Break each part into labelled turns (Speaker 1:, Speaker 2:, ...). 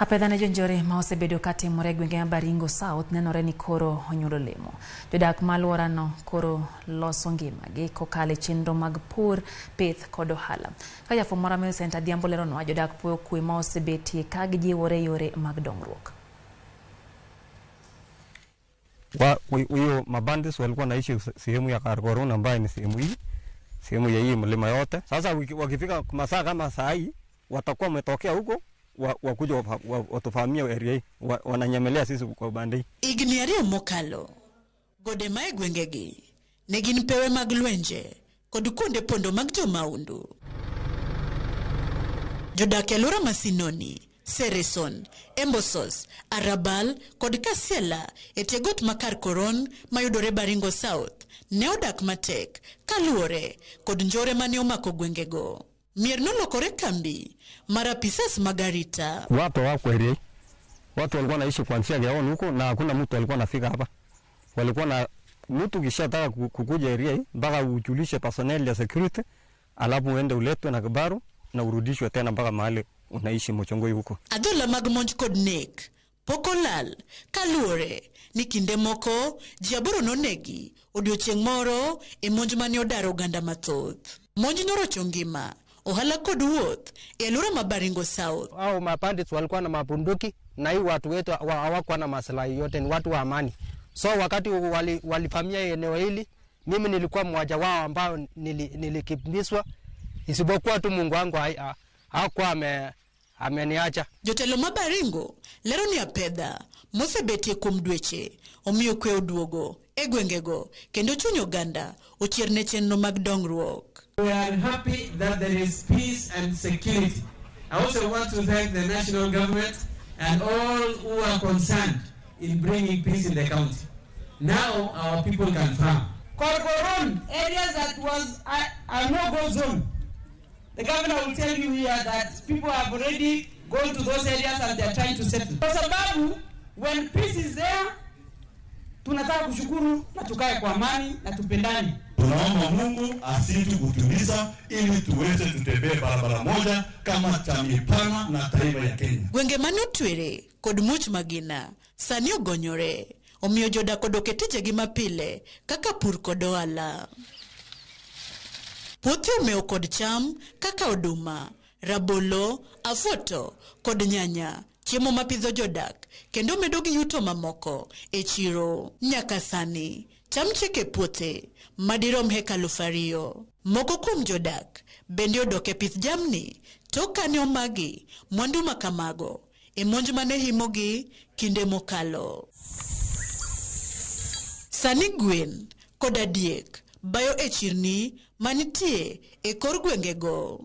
Speaker 1: Apedha ne jonjore ma osebedo ka timore e gwenge ma Baringo South nenore ni koro onyuolo olemo. Jodak ma alworano koro loso ngimagi kokalo e chenro mag pur, pith kod ohala. Ka jafwamb moro Millicent Adhiambo leronwa, jodak puoyo kwe ma osebetie ka gijiwore e yore mag dongruok.
Speaker 2: Huyo mabandits walikuwa naishi sehemu ya Kharkhorin ambayo ni sehemu hii, sehemu ya hii mlima yote. Sasa wakifika masaa kama saa hii watakuwa wametokea huko wakuja watuvamia area hii, wananyemelea sisi kwa upande hii.
Speaker 3: Higni 2 mokalo, gode ma e gwengegi ne gin pewe mag lwenje kod kuonde pondo mag jomaundu. Jodak e alwora ma Sinoni, Sereson, Embosos, Arabal kod Kasiela e tie got ma Kharkhorin mayudore Baringo South ne odak matek kaluwore kod njore mane omako gwengego. Mier nolokore kambi mar apisas mag arita.
Speaker 2: Watu wako area, watu walikuwa naishi kuanzia Gaon huko na hakuna mtu alikuwa anafika hapa. Walikuwa na mtu kishataka kukuja area hii mpaka ujulishe personnel ya security, alafu uende uletwe na kibaru na urudishwe tena mpaka mahali unaishi Mochongoi huko.
Speaker 3: Adhola mag monj kod nek pok olal kaluwore ni kinde moko ji 8 nonegi odiochieng' moro e monj mane odaro oganda mathoth. Monj norocho ngima, ohala kod wuoth e alwora ma Baringo South.
Speaker 4: Hao mabandits walikuwa na mabunduki na hii watu wetu hawakuwa na maslahi yote, ni watu wa amani. So wakati walivamia eneo hili, mimi nilikuwa mmoja wao ambao nilikimbizwa, isipokuwa tu Mungu wangu hakuwa ameniacha.
Speaker 3: Jotelo ma Baringo lero ni apedha mosebetie kuom dweche omiyo kwe oduogo e gwengego kendo chuny oganda ochier ne chenro mag dongruok.
Speaker 5: We are happy that there is peace and security. I also want to thank the national government and all who are concerned in bringing peace in the county. Now our people can farm.
Speaker 6: Kharkhorin, areas that was a no-go zone. The governor will tell you here that people have already gone to those areas and they are trying to settle. Kwa sababu, when peace is there, tunataka kushukuru na tukae kwa amani na tupendane.
Speaker 7: Tunaomba Mungu azidi kutuliza ili tuweze tutembee barabara moja kama jamii pana na taifa ya Kenya.
Speaker 3: Gwenge mane otwere kod much magina sani ogonyore, omiyo jodak odok e tijegi mapile kaka pur kod ohala. Puothe omewo kod cham kaka oduma, rabolo, afuoto kod nyanya, chiemo mapidho jodak kendo medo gi yuto mamoko e chiro. Nyaka sani cham chiek e puothe madirom heka 2,000. Moko kuom jodak bende odok e pith jamni tok kane omagi mwandu makamago e monj mane himogi kinde mokalo. Sani gwen kod adiek bayo e chirni manitie e kor gwengego.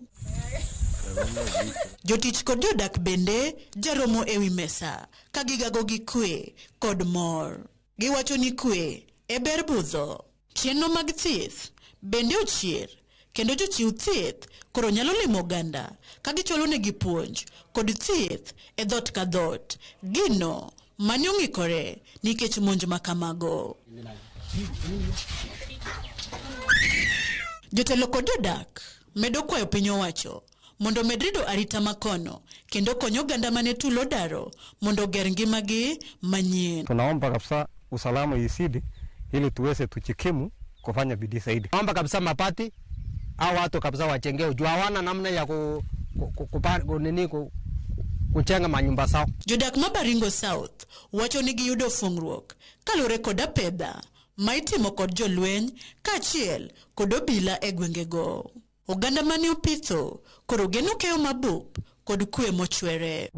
Speaker 3: Jotich kod jodak bende jaromo ewi mesa ka gigago gi kwe kod mor. Giwacho ni kwe e ber budho. Chenro mag thieth bende ochier kendo jochiw thieth koro nyalo limo oganda ka gichwalo negi puonj kod thieth e dhoot ka dhoot. Gino mane ong'ikore nikech monj makamago. Jotelo kod jodak medo kwayo piny owacho mondo omed rido arita makono kendo konyo oganda mane tulo daro mondo oger ngimagi manyien.
Speaker 2: Tunaomba kabisa usalama izidi ili tuweze tujikimu kufanya bidii zaidi.
Speaker 4: Naomba kabisa mabati au watu kabisa wajenge juu hawana namna ya kujenga manyumba zao.
Speaker 3: Jodak ma Baringo South wacho ni giyudo fungruok kaluwore kod apedha ma itimo kod jolweny kaachiel kod obila e gwengego. Oganda mane opitho koro geno keyo mabup kod kwe mochwere.